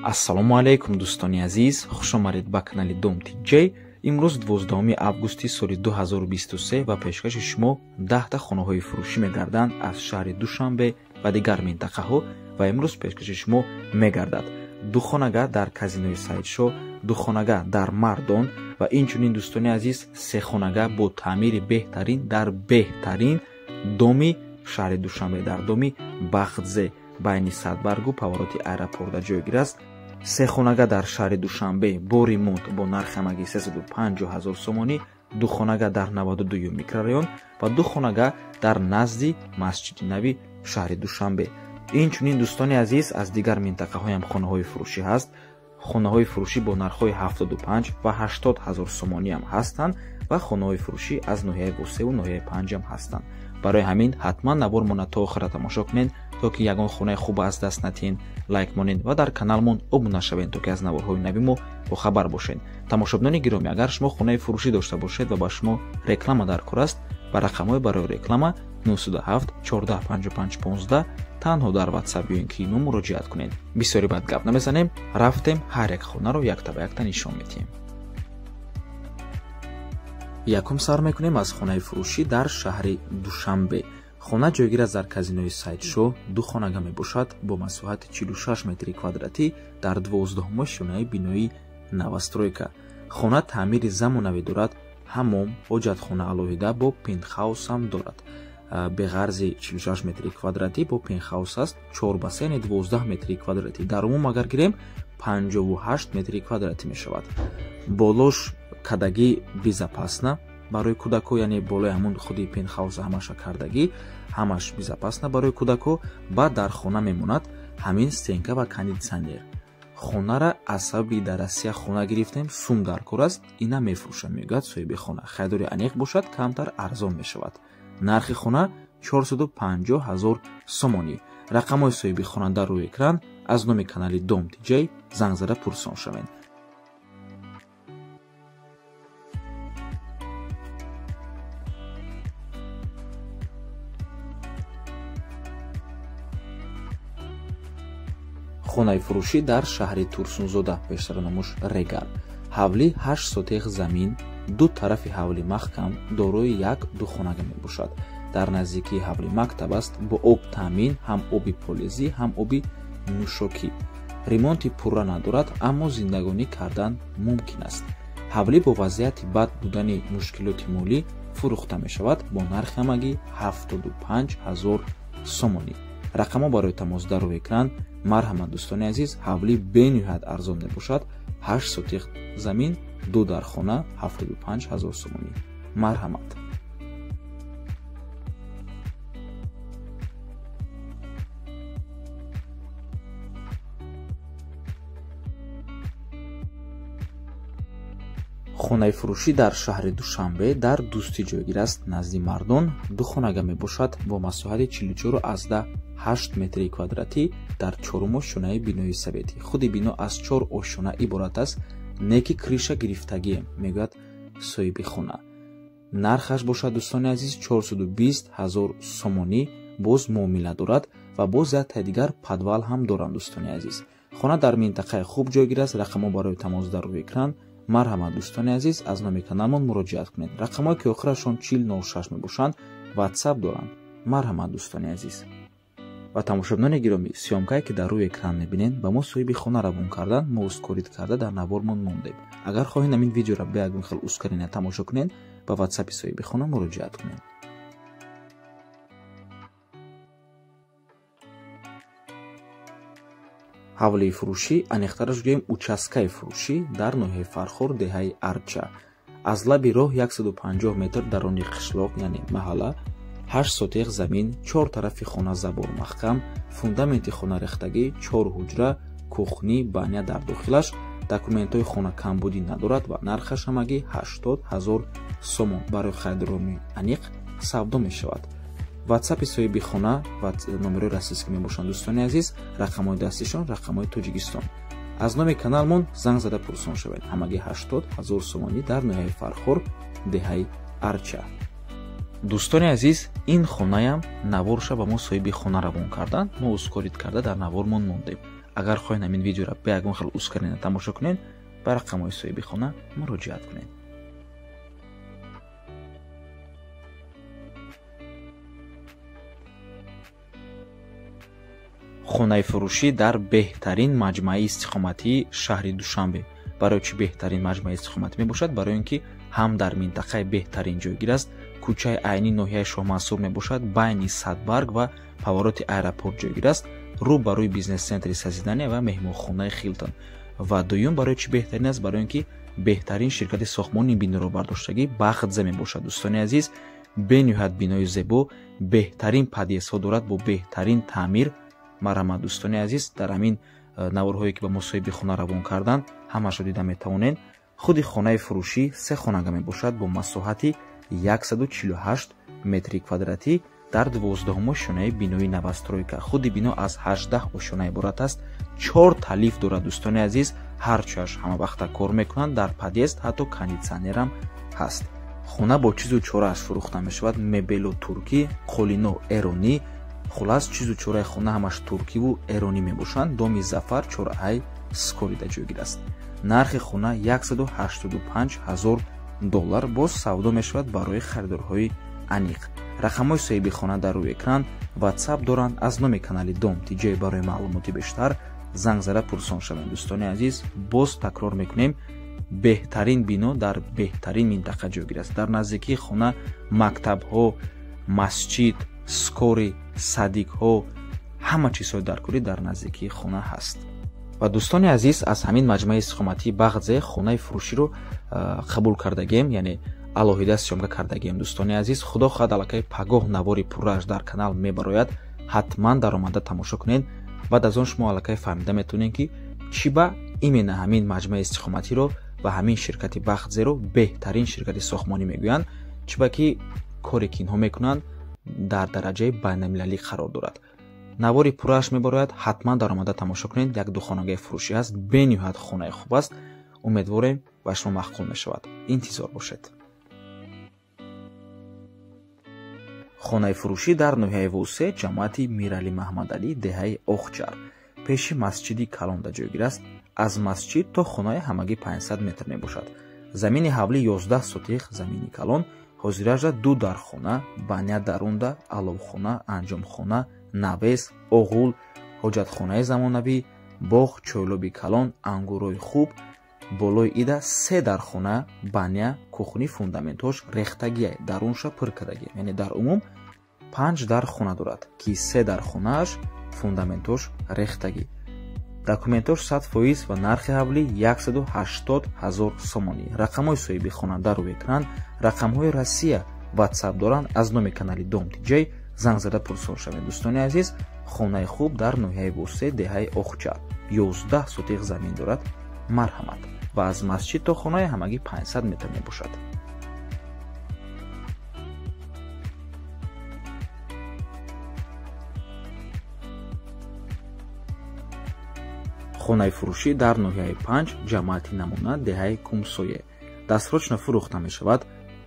Ассалому алайкум, дӯстони азиз, хуш омадед ба канали Дом TJ. Имрӯз 12 августи соли 2023 ва пешкаши шумо 10 хонаҳои фурӯшӣ мегарданд аз шаҳри Душанбе ва дигар минтақаҳо. Ва имрӯз пешкаши шумо мегардад ду хонага дар казинои Саидшоҳ, ду хонага дар Мардон ва инчунин, дӯстони азиз, се хонага бо таъмири беҳтарин дар беҳтарин доми шаҳри Душанбе, дар доми Бахтзе, байни Садбаргу повороти аэропорта ҷойгир аст. Се хонага дар шаҳри Душанбе бо ремонт бо нархи ҳамагӣ 350 000 сомонӣ, ду хонага дар 92 микрорайон ва ду хонага дар назди масҷиди нави шаҳри Душанбе. Инчунин, дӯстони азиз, аз дигар минтақаҳоям хонаҳои фурӯшӣ ҳаст. Хонаҳои фурӯшӣ бо нархҳои 75 ва 80 ҳазор сомониам ҳастанд ва хонаҳои фурӯшӣ аз ноҳияи Восеву ноҳияи Панҷам ҳастанд. Барои ҳамин ҳатман навормона то охира тамошо кунед, то ки ягон хонаи хуб аз даст натиҳед. Лайк монед ва дар каналмон обуна шавед, то ки аз наворҳои нави мо бохабар бошед. Тамошобинони гиромӣ, агар шумо хонаи фурӯшӣ дошта бошед ва ба шумо реклама дар кор аст, ба рақамҳои барои реклама 907 14 55 15 танҳо дар WhatsApp ё ин ки имо муроҷиат кунед. Бисёри бад гап намезанем, рафтем, ҳар як хонаро якта ба якта нишон медиҳем. Якум сар мекунем аз хонаи фурӯшӣ дар шаҳри Душанбе. Хона ҷойгир аст дар казинои Саидшоҳ, ду хонага мебошад бо масоҳати 46 метри квадратӣ дар 12 ошёнаи бинои новостройка. Хона таъмири замонавӣ дорад, ҳамом, ҳоҷатхона алоҳида бо пентхаусам дорад. Беғарзи 46 метри квадратӣ бо пентхаус аст, 4 ба 3, яъне 12 метри квадратӣ. Дар умум агар гирем, 58 метри квадратӣ мешавад. Болош кадагӣ безопасно барои кӯдако, яъне болои ҳамун худи пентхауса ҳамаша кардагӣ, ҳамаш безопасно барои кӯдако. Баъд дар хона мемонад ҳамин стенка ва кондитсионер. Хонара аз сабаби дар Россия хона гирифтем, сум дар кор аст, ина мефурӯшам, мегӯяд соҳиби хона. Харидори аниқ бошад, камтар арзон мешавад. Нархи хона 450 000 сомонӣ. Рақамҳои соҳиби хона дар рӯи экран. Аз номи канали Дом TJ занг зада пурсон шавед. Хонаи фурӯшӣ дар шаҳри Турсунзода, бештара номуш Регар. Ҳавлӣ 8 сотех замин, ду тарафи ҳавлӣ маҳкам, дорои як ду хонага мебошад. Дар наздикии ҳавлӣ мактаб аст, бо об таъмин, ҳам оби полезӣ, ҳам оби нӯшокӣ. Ремонти пурра надорад, аммо зиндагонӣ кардан мумкин аст. Ҳавлӣ бо вазъияти бад будани мушкилоти молӣ фурӯхта мешавад бо нархи ҳамагӣ 75 000 сомонӣ. Рақамҳо барои тамос дар рӯи экран. Марҳамат, дӯстони азиз, ҳавлӣ бениҳоят арзон мебошад. 8 сотих замин, ду дар хона, 75 000 сомонӣ. Марҳамат. Хонаи фурӯшӣ дар шаҳри Душанбе дар Дӯстӣ ҷойгир аст, назди Мардон, ду хонага мебошад бо масоҳати 44,8 метри квадратӣ дар чорум ошёнаи бинои советӣ. Худи бино аз 4 ошёна иборат аст, не ки крыша гирифтагием, мегӯяд соҳиби хона. Нархаш бошад, дӯстони азиз, 420 000 сомонӣ, боз муомила дорад ва боз яктаи дигар подвал ҳам доранд, дӯстони азиз. Хона дар минтақаи хуб ҷойгир аст. Рақамҳо барои тамос дар рӯи экран. Марҳамат, дӯстони азиз, аз номи каналмон муроҷиат кунед. Рақамҳое ки охирашон 4006 мебошанд, WhatsApp доранд. Марҳамат, дӯстони азиз. Ва тамошобинони гиромӣ, съёмкае ки дар рӯи экран мебинед, ба мо соҳиби хона равон кардан, мо ускорить карда дар навормон мондем. Агар хоҳед ҳамин видеоро бе ягон хел ускорения тамошо кунед, ба WhatsApp соҳиби хона муроҷиат кунед. Ҳавлии фурӯшӣ, аниқтараш гӯем участкаи фурӯшӣ дар ноҳияи Фархор, деҳаи Арча. Аз лаби роҳ 150 метр дарони қишлоқ, яъне маҳалла, 8 сотех замин, 4 тарафи хона забор маҳкам, фундаменти хона рехтагӣ, 4 ҳуҷра, кухни, баня дар дохилаш. Документҳои хона камбудӣ надорад ва нархаш ҳамагӣ 80 000 сомон. Барои харидорони аниқ савдо мешавад. WhatsApp соҳиби хона ва номерои российский мебошанд, дӯстони азиз, рақамҳои дастишон рақамҳои Тоҷикистон. Аз номи каналмон занг зада пурсон шавед. Ҳамагӣ 80 000 сомонӣ дар ноҳияи Фархор, деҳаи Арча. Дӯстони азиз, ин хонаям наворша ба мо соҳиби хона равон кардан, мо ускорить карда дар навормон мондем. Агар хоҳед ҳамин видеоро ба ягон хел ускорение тамошо кунед, ба рақамҳои соҳиби хона муроҷиат кунед. Хонаи фурӯшӣ дар беҳтарин маҷмӯаи истиқоматии шаҳри Душанбе. Барои чӣ беҳтарин маҷмӯаи истиқоматӣ мебошад? Барои ин ки ҳам дар минтақаи беҳтарин ҷойгир аст, кӯчаи айнӣ ноҳияи Шоҳмансур мебошад, байни Садбарг ва повороти аэропорт ҷойгир аст, рӯ ба рӯи бизнес-центри Созидания ва меҳмонхонаи Хилтон. Ва дуюм барои чӣ беҳтарин аст? Барои ин ки беҳтарин ширкати сохтмони биноро бардоштагӣ Бахтзе мебошад. Дӯстони азиз, бениҳоят бинои зебо, беҳтарин подъездҳо дорад бо беҳтарин таъмир. Марҳамат дӯстони азиз, дар ҳамин наворҳое ки ба мо соҳиби хона равон карданд, ҳамаашро дида метавонед. Худи хонаи фурӯшӣ се хонага мебошад бо масоҳати 148 метри квадратӣ дар 12 ошёнаи бинои новостройка. Худи бино аз 18 ошёна иборат аст, 4 та лифт дорад. Дӯстони азиз, ҳарчояш ҳамавақта кор мекунанд, дар подъезд ҳатто кондитсионерам ҳаст. Хона бо чизу чорааш фурӯхта мешавад, мебелу туркӣ, қолино эронӣ. Хулас, чизу чораи хона ҳамаш туркиву эронӣ мебошанд. Доми Зафар чораҳаи Скорида ҷойгир аст. Нархи хона 185 000 доллар боз савдо мешавад барои харидорҳои аниқ. Рақамҳои соҳиби хона дар рӯи экран, WhatsApp доранд. Аз номи канали Дом ТЖ барои маълумоти бештар занг зада пурсон шавед. Дӯстони азиз, боз такрор мекунем, беҳтарин бино дар беҳтарин минтақа ҷойгир аст. Дар наздикии хона мактабҳо, масҷид, скори, садикҳо, ҳама чизҳои даркорӣ дар наздикии хона ҳаст. Ва дӯстони азиз, аз ҳамин маҷмӯаи истиқоматии Бахтзе хонаи фурӯширо қабул кардагем, яъне алоҳида съёмка кардагем. Дӯстони азиз, худо хоҳад аллакай пагоҳ навори пуррааш дар канал мебарояд, ҳатман даромада тамошо кунед. Баъд аз он шумо аллакай фаҳмида метавонед, ки чӣ ба именно ҳамин маҷмӯаи истиқоматиро ва ҳамин ширкати Бахтзеро беҳтарин ширкати сохтмонӣ мегӯянд, чӣ ба ки коре ки инҳо мекунанд дар дараҷаи байналмилалӣ қарор дорад. Навори пуррааш мебарояд, ҳатман даромада тамошо кунед. Як ду хонагаи фурӯшӣ аст, бениҳоят хонаи хуб аст. Умедворем ба шумо маъқул мешавад. Интизор бошед. Хонаи фурӯшӣ дар ноҳияи Восе, ҷамоати Миралӣ Маҳмадалӣ, деҳаи Охчар, пеши масҷиди калонда ҷойгир аст. Аз масҷид то хонаи ҳамагӣ 500 метр мебошад. Замини ҳавлӣ 11 сотих замини калон, ҳозиражда ду дархона, баня дарунда, аловхона, анҷомхона, навес, оғул, ҳоҷатхонаи замонавӣ, боғ, чойлоби калон, ангурҳои хуб. Болои ида се дархона, баня, кухни, фундаментҳош рехтагия, дарунша пур кардагия. Яъне дар умум 5 дархона дорад, ки се дархонааш фундаментҳош рехтагӣ. Документҳош 100% ва нархи ҳавлӣ 180 000 сомонӣ. Рақамҳои соҳиби хона дар рӯи экран, рақамҳои Россия WhatsApp доранд. Аз номи канали Дом ТЖ занг зада пурсон шавед. Дӯстони азиз, хонаи хуб дар ноҳияи Восе, деҳаи Охчар, 11 сотих замин дорад. Марҳамат. Ва аз масҷид то хонаи ҳамагӣ 500 метр мебошад. Хонаи фурӯшӣ дар ноҳияи 5, ҷамоати Намуна, деҳаи Кумсое. Дастрочно фурӯхта мешавад.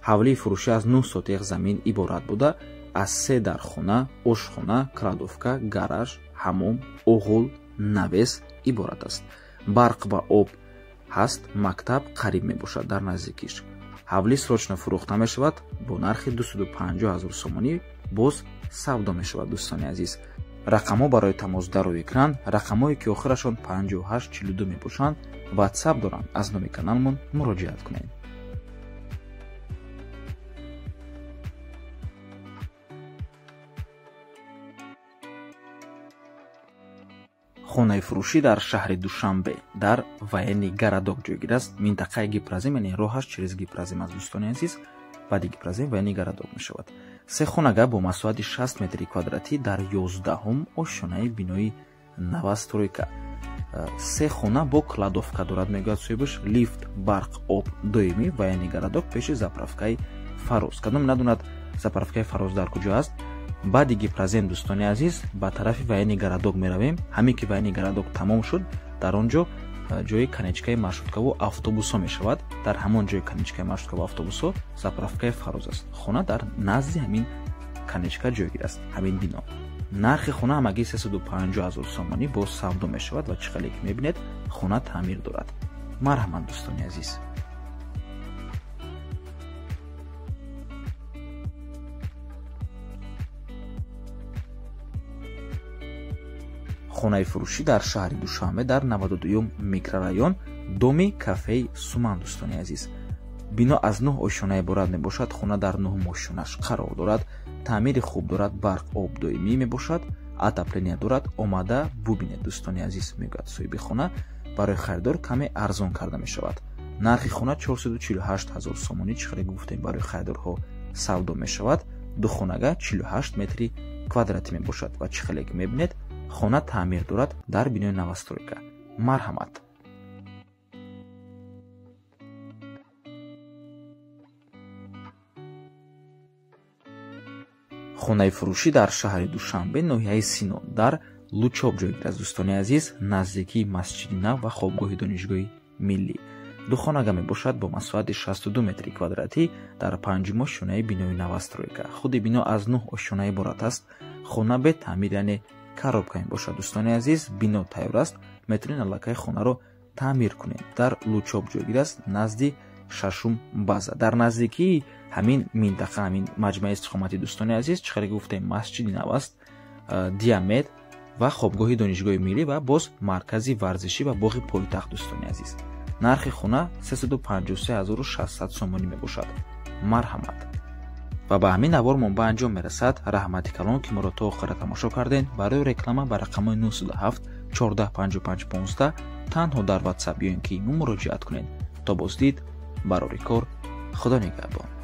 Ҳавлии фурӯшӣ аз 9 сотих замин иборат буда, аз се дархона, ошхона, кладовка, гараж, ҳамом, оғул, навес иборат аст. Барқ ва об ҳаст, мактаб қариб мебошад дар наздикиш. Ҳавлӣ срочно фурӯхта мешавад бо нархи 250 000 сомонӣ, боз савдо мешавад. Дӯстони азиз, рақамҳо барои тамос дар рӯи экран, рақамҳое ки охирашон 5842 мебошанд, WhatsApp доранд. Аз номи каналмон муроҷиат кунед. Хонаи фурӯшӣ дар шаҳри Душанбе дар военный городок ҷойгир аст. Минтақаи Гипрозем, яъне роҳаш через Гипрозем аст. Дӯстони азиз, баъди Гипрозем военный городок мешавад. Се хонага бо масоҳати 60 метри квадратӣ дар 11-ум ошёнаи бинои новостройка. Се хона бо кладовка дорад, мегӯяд соҳибаш. Лифт, барқ, об доимӣ. Военный городок пеши заправкаи Фароз. Кадом надонад заправкаи Фароз дар куҷо аст? Баъди Гипрозем, дӯстони азиз, ба тарафи военный городок меравем. Ҳамин ки военный городок тамом шуд, дар он ҷо ҷои конечкаи маршруткаву автобусҳо мешавад. Дар ҳамон ҷои конечкаи маршруткаву автобусҳо заправкаи Фароз аст. Хона дар назди ҳамин конечка ҷойгир аст, ҳамин бино. Нархи хона ҳамагӣ 350 0 сомонӣ боз савдо мешавад ва чӣ хеле ки мебинед, хона таъмир дорад. Марҳамат, дӯстони азиз. Хонаи фурӯшӣ дар шаҳри Душанбе дар 92 микрорайон, доми кафеи Суман, дӯстони азиз. Бино аз 9 ошёна иборат мебошад. Хона дар 9 ошёнаш қарор дорад. Таъмири хуб дорад, барқ, об доимӣ мебошад, отопление дорад. Омада бубинед, дӯстони азиз, мегӯяд соҳиби хона. Барои харидор каме арзон карда мешавад. Нархи хона 448 0 сомонӣ, чӣ хеле гуфтем, барои харидорҳо савдо мешавад. Ду хонага 48 метри квадратӣ мебошад ва чӣ хеле ки мебинед, хона таъмир дорад дар бинои новостройка. Марҳамат. Хонаи фурӯшӣ дар шаҳри Душанбе, ноҳияи Сино, дар Лучоб ҷойгир аст, дӯстони азиз, наздикии масҷиди нав ва хобгоҳи донишгоҳи миллӣ. Ду хонага мебошад бо масоҳати 62 метри квадратӣ дар 5 ошёнаи бинои новостройка. Худи бино аз 9 ошёна иборат аст. Хона бе таъмир, яъне коробка мебошад, дӯстони азиз. Бино тайёр аст, метавонед аллакай хонаро таъмир кунед. Дар Лучоб ҷойгир аст, назди 6-ум база. Дар наздикии ҳамин минтақа, ҳамин маҷмӯаи истиқоматӣ, дӯстони азиз, чӣ хеле гуфтем, масҷиди нав аст, Диамед ва хобгоҳи донишгоҳи миллӣ ва боз маркази варзишӣ ва боғи пойтахт, дӯстони азиз. Нархи хона 353 600 сомонӣ мебошад. Марҳамат. Ва ба ҳамин навормон ба анҷом мерасад. Раҳмати калон, ки моро то охира тамошо кардем. Барои реклама ба рақамҳои 907 14 55 15 танҳо дар WhatsApp ё ин ки имо муроҷиат кунед. То боздид, барори кор, Худо нигаҳбон.